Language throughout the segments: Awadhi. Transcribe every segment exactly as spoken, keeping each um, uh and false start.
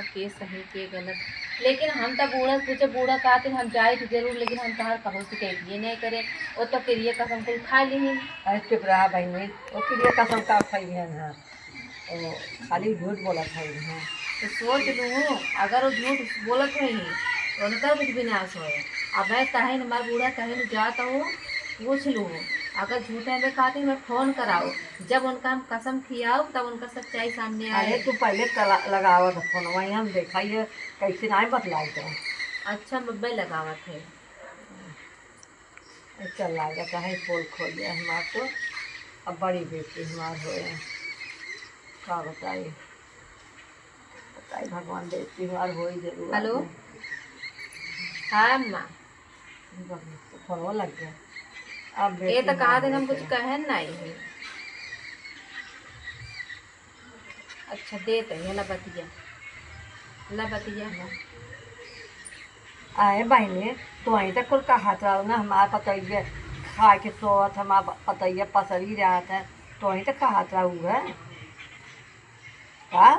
के सही, के गलत। लेकिन हम त बूढ़ा से पूछे, बूढ़ा कहते हम जाइत जरूर, लेकिन हम तहार कबहुँ शिकायत ये नहीं करे। वो तो किरिया कसम कुल खा ली। अरे चुप रहा बहिनी, वो किरिया कसम का खाई है ना, वो खाली झूठ बोलत है ना। तो सोच लूँ, अगर वो झूठ बोलत है तो उनका कुछ विनाश होए। अब मैं कहीं न, हमार बूढ़ा कहीं न जात हो, पूछ लूँ। अगर झूठे में कहते मैं फोन कराओ, जब उनका हम कसम खियाओ तब उनका सच्चाई सामने आए। अरे तू पहले कला-, लगावत फोन, वहीं हम देखा ये कैसे नहीं बतलाई तो। अच्छा बब्बे लगावत है। चल लागत है पोल खोल दिया हमार तो। अब बड़ी बेटी हमार होए, का बताई, बताई भगवान, बेटी हमार होई जरूर। हेलो। हाँ अम्मा। फोनवा लग गया। अब ये बेटी तो कहा हमार थे हम होई कुछ गया। कहे नहीं है। अच्छा, देत है, ला बतिया, ला बतिया। आए बहिनी, तोही तो कुल कहत रहो ना, हमार पतोहिया खाए के सोवत, हमार पतोहिया पसरी रहत है, तोही तो कहत रहो है। का?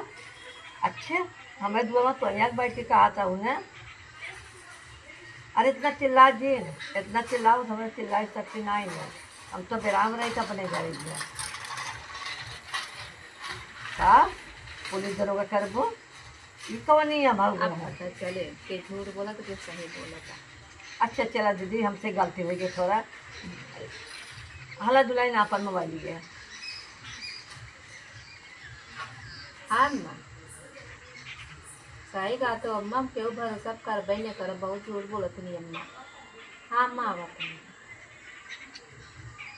अच्छे, हमें दुआ में तोहिया के बैठ के कहत रहो ना। अरे इतना चिल्ला जिन, इतना चिल्लाओ तो हमें चिल्लाई शक्ति नहीं है। हम तो बेराम रही तो अपने घर ही है। का? पुलिस दरोगा करबो? ई कौन नियम है अब घर? पता चले के झूठ बोला तो के सही बोला था। अच्छा चला दीदी, हमसे गलती हो गई थोड़ा। हला दुलाई ना अपन मोबाइल लिया। हाँ अम्मा, सही कहा तो अम्मा, हम केहू भरोसा करबे नहीं करब, बहुत झूठ बोलत नहीं अम्मा। हाँ अम्मा, आवत नहीं।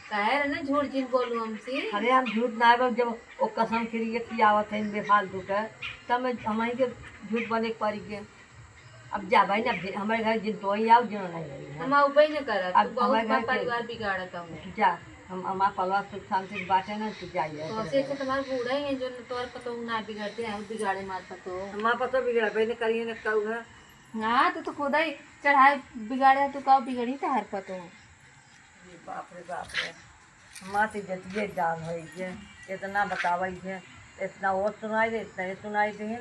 काहे रे ना झूठ जिन बोलू हमसे? अरे हम झूठ ना बोल, जब वो कसम खिरिया खियावत है बेफालतू के, तब मैं हमही के झूठ बने के पड़ी के। अब जा भाई ना, फिर हमारे घर जिन तो ही आओ, जिन नहीं आई है। हम आउबे न करब, अब तू बहुत हमारे घर हमार के परिवार बिगाड़त हो। जा, हम हमार परिवार सुख शांति से बाटे ना, तू जाइए। तो से अच्छा तुम्हार बूढ़ा ही है जो तोर पतोह ना बिगड़ते हैं, बिगाड़े मार पतोह। हमार पतोह बिगड़बे न करिए न कहू है। हाँ, तू तो खुद ही चढ़ाए बिगाड़े, तू का बिगड़ी तहार पतोह। ये बाप रे बाप रे, हमार तो इज्जतिये जान होई जे, इतना बतावई जे, इतना वो सुनाई दे, इतना ये सुनाई दे।